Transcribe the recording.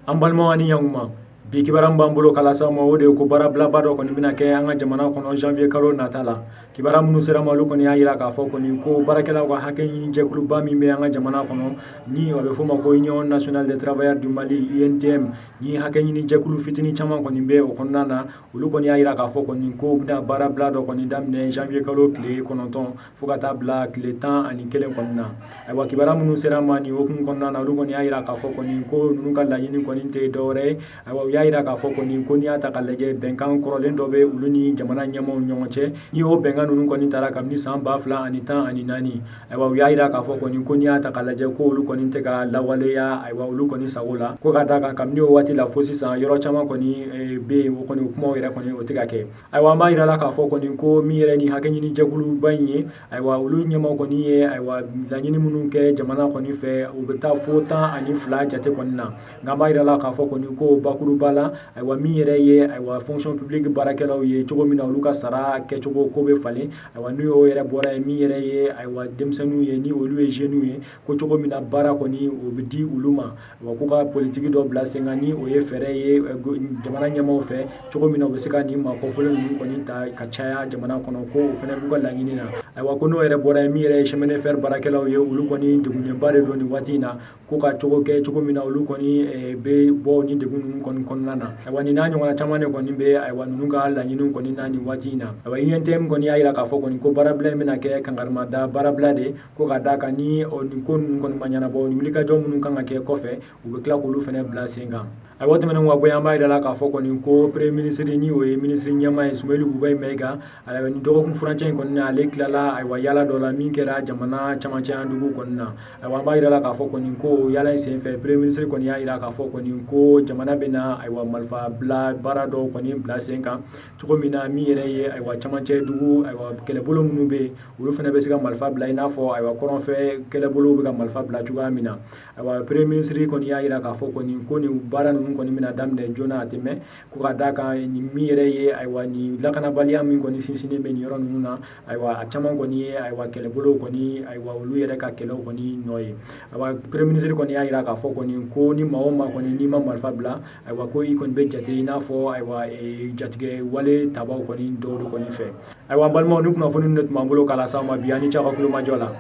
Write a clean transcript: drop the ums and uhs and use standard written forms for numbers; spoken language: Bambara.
An balimaw, ani ɲankuma. Bi kibaruya min b'an bolo k'a lase aw ma, o de ye ko baarabilaba dɔ kɔni bɛna kɛ an ka jamana kɔnɔ janvier kalo nata la. Kibaruya minnu sera ma, olu kɔni y'a jira k'a fɔ kɔni ko baarakɛlaw ka hakɛ ɲini jɛkuluba min bɛ an ka jamana kɔnɔ, ni a bɛ f'o ma ko Union nationale des travailleurs du Mali, UNTM, ni hakɛ ɲini jɛkulu fitinin caman kɔni bɛ o kɔnɔna na, olu kɔni y'a jira k'a fɔ kɔni ko u bɛna baarabila dɔ kɔni daminɛ janvier kalo tile 9 fo ka taa bila tile 11 kɔni na. Ayiwa, kibaruya minnu sera ma nin hukumu kɔnɔna na, olu kɔni y'a jira k'a fɔ kɔni ko ninnu ka laɲini kɔni tɛ dɔwɛrɛ ye. Ayiwa, u y'a jira k'a fɔ kɔni ko n'i y'a ta k'a lajɛ, bɛnkan kɔrɔlen dɔ bɛ olu ni jamana ɲɛmaaw ɲɔgɔn cɛ, ni o bɛnkan ninnu kɔni tara kabini san 2014. Ayiwa, u y'a jira k'a fɔ kɔni ko n'i y'a ta k'a lajɛ, ko olu kɔni tɛ ka lawaleya, ayiwa, olu kɔni sago la, ko ka d'a kan kabini o waati la fo sisan, yɔrɔ caman kɔni bɛ yen, o kɔni o kumaw yɛrɛ kɔni, o tɛ ka kɛ. Ayiwa, an b'a jira la k'a fɔ kɔni ko min yɛrɛ ni hakɛ ɲini jɛkuluba in ye, ayiwa, olu ɲɛmaaw kɔni ye, ayiwa, laɲini minnu kɛ jamana kɔni fɛ, u bɛ taa fo 12 jate kɔni na. Nka an b'a jira la k'a fɔ kɔni ko bakuruba la, ayiwa, min yɛrɛ ye, ayiwa, fonction publique baarakɛlaw ye, cogo min na olu ka sara kɛcogo ko bɛ falen. Ayiwa, n'o y'o yɛrɛ bɔra yen, min yɛrɛ ye, ayiwa, denmisɛnninw ye, ni olu ye jeunes ye, ko cogo min na baara kɔni o bɛ di olu ma, wa k'u ka politiki dɔ bila sen kan, ni o ye fɛɛrɛ ye jamana ɲɛmaaw fɛ, cogo min na u bɛ se ka nin maa kɔfɔlen ninnu kɔni ta ka caya jamana kɔnɔ, ko o fana b'u ka laɲini na. Ayiwa, ko n'o yɛrɛ bɔra yen, min yɛrɛ ye chemin de fer baarakɛlaw ye, olu kɔni degunnenba de don nin waati in na, ko ka cogo kɛ cogo min na olu kɔni bɛ bɔ ni degun ninnu kɔni kɔnɔna na. Ayiwa, nin n'a ɲɔgɔnna caman de kɔni bɛ, ayiwa, ninnu ka laɲiniw kɔni na nin waati in na. Ayiwa, UNTM kɔni y'a jira k'a fɔ kɔni ko baarabila in bɛna kɛ kankarimada baarabila de, ko ka d'a kan ni nin ko ninnu kɔni ma ɲɛnabɔ, ni wulikajɔ minnu kan ka kɛ kɔfɛ, u bɛ tila k'olu fana bila sen kan. Ayiwa, tɛmɛnen ka bɔ yen, an b'a jira la k'a fɔ kɔni ko premier ministre, ni o ye minisiri ɲɛmaa ye, Soumeylou Boubèye Maïga, ayiwa, nin dɔgɔkun furancɛ in kɔni na, ale tilala, ayiwa, yala dɔ la min kɛra jamana camancɛ dugu kɔni na. Ayiwa, an b'a jira la k'a fɔ kɔni ko yala in senfɛ, premier ministre kɔni y'a jira k'a fɔ kɔni ko jamana bɛna, ayiwa, marifa bila baara dɔw kɔni bila sen kan, cogo min na min yɛrɛ ye, ayiwa, camancɛ dugu, ayiwa, kɛlɛbolo minnu bɛ yen, olu fana bɛ se ka marifa bila, i n'a fɔ, ayiwa, kɔrɔnfɛ kɛlɛbolo bɛ ka marifa bila cogoya min na. Ayiwa, premier ministre kɔni y'a jira k'a fɔ kɔni ko nin baara ninnu kɔni bɛna daminɛ joona a tɛ mɛn, ko ka d'a kan nin min yɛrɛ ye, ayiwa, nin lakanabaliya min kɔni sinsinnen bɛ nin yɔrɔ ninnu na, ayiwa, a caman kɔni ye, ayiwa, kɛlɛbolo kɔni, ayiwa, olu yɛrɛ ka kɛlɛw kɔni nɔ ye. Ayiwa, premier ministre kɔni y'a jira k'a fɔ kɔni ko ni maa o maa kɔni n'i ma marifa bila, ayiwa, ko i kɔni bɛ jate i n'a fɔ, ayiwa, jatigɛ wale tabaw kɔni dɔw de kɔni fɛ. Ayiwa, an balimaw, ni kunnafoni de tun b'an bolo k'a lase aw ma bi. An ni ce aw ka tulomajɔ la.